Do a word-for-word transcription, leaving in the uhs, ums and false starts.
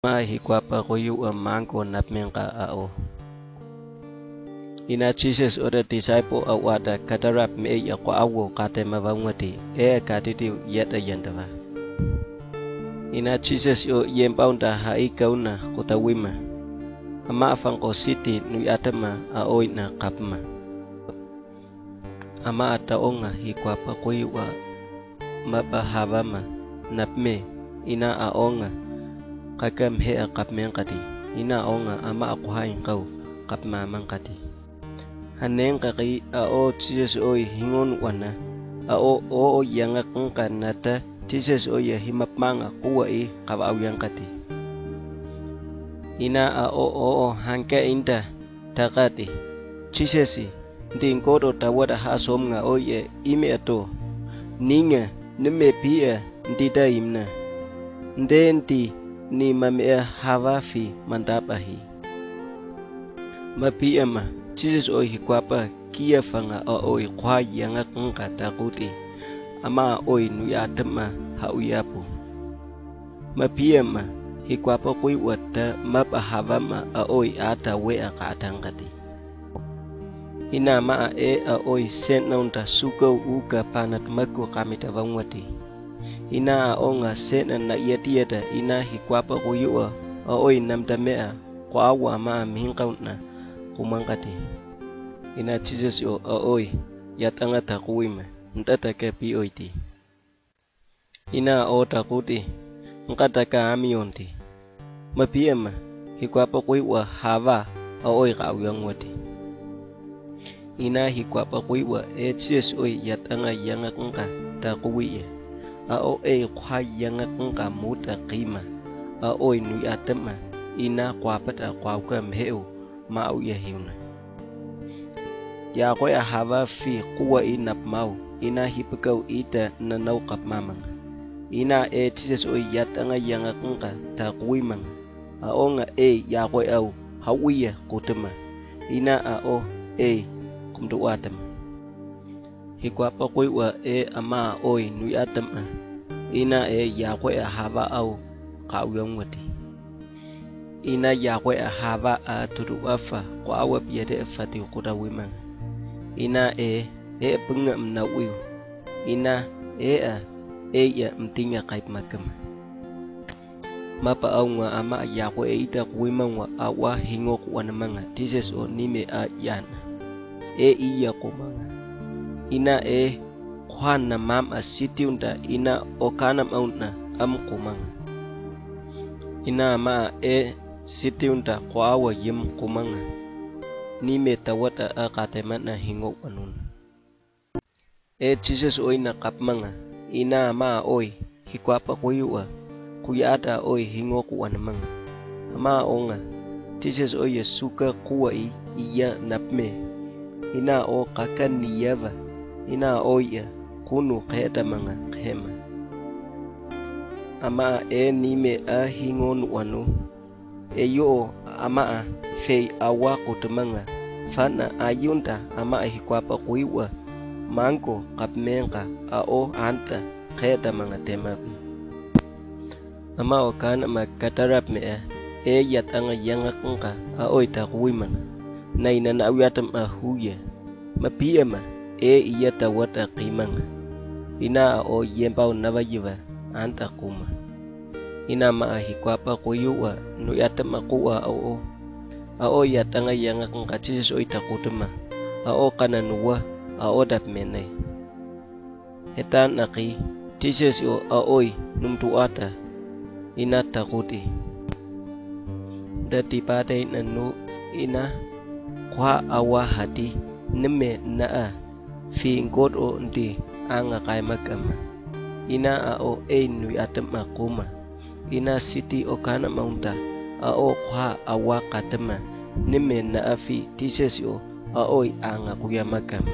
Ama hi kwapa kuyuwa manko napmenka ao. Ina Jesus ora disciple awata katarap me ya kwa awo kate mavanwati e katiti yata yandava. Ina Jesus yo yembaunda ha ikauna kutawima. Ama afan ko siti nui atama aoi na kapma. Ama ataonga hi kwapa kuyuwa mapa havama napme ina aonga kakam hea kapmenkati ina aonga ama akuhain kau kapmamankati. Hanenka ki ao Jesus oi hingon wana ao o yangaknka nata Jesus oi himapmanga kuwa i kava auyangkati. Ina ao o hanka inda takati. Jesus i ndi nkoto tawada ha somnga oi e ime ato. Ninga nime pia ndi ta imna. Nde ndi ni mamea hava fi mandapa hi. Mapia ma Jesus oi hi kwapa kia fanga a oi kwa yanga kanga takuti. Ama oi nui atama ha uyapu. Mapia ma hi kwapa kui wata mapa hava ma a oi ata we a katangati. Ina ma a e a oi sen na unta suka uka panat maku kamita vangwati. Ina a onga sen na na iati iata ina hi kwapa kui ua a oi namta mea kwa awa ma a mihinka unta kumangati. Ina Jesus o a oi yatanga ta kuima ntata ke pi oiti. Ina o takuti nkata ka ami onti. Mapia ma hi kwapa kui ua hava a oi ka auyangwati. Ina hi kwapa kui ua e Jesus oi yatanga yanga kanga ta kui e. A o e kwa yanga kanga muta kima a oi nui atama ina kwapa ta kwauka mheu ma au ya hiuna. Ya kwe a hava fi kuwa i napmau ina hipikau ita na nau kapmamanga. Ina e Jesus oi yatanga yanga kanga ta kuimanga. A onga e ya kwe au hauia kutama. Ina a o e kumdu atama. Hi kwapa kui ua e ama oi nui atama. Ina e ya kwe a hava au ka auyangwati. Ina ya kwe a hava a tutu afa kwa awa piade afati kuta wimanga. Ina e e punga mna uyu. Ina e a e ya mtinga kaip makama. Mapa aunga ama a ya kwe e ita kuimangwa awa hingo kuanamanga Jesus o nime a yana. E iya kumanga. Ina e kuhana mam a siti unta ina okana mauna am kumanga. Ina ama a e siti unta kwa awa yim kumanga. Nime tawata a katemana hingo kuanuna. E Jesus oi na kapmanga ina ama a oi hi kwapa kui ua kui ata oi hingo kuanamanga. Ama a onga Jesus oi ya suka kuwa i iya napme. Ina o kaka ni yava ina a oi ya kunu keta manga kema. Ama a e nime a hingo nuanu. E yo ama a fei awa kutumanga fana a yunta ama a hi kwapa kui ua manko kapmenka a o anta keta manga temapi. Ama o kana ma katarap me a e yatanga yanga kanga a oi ta kuimanga. Na ina na auyata ma huya. Mapia ma e iya tawata kimanga. Ina a o yembau nava yiva anta kuma. Ina ma a hi kwapa kui ua nui atama kuwa a o. A o yatanga yanga kanga Jesus oi takutuma. A o kana nuwa a o dap menai. Heta naki Jesus o a oi numtu ata. Ina takuti. Dati pate ina nu ina kwa awa hati nime na a fi ngot o ndi anga kai makama. Ina a o e nui atama kuma. Ina siti o kana maunta a o kwa awa katama nime na a fi Jesus o a oi anga kuya makama.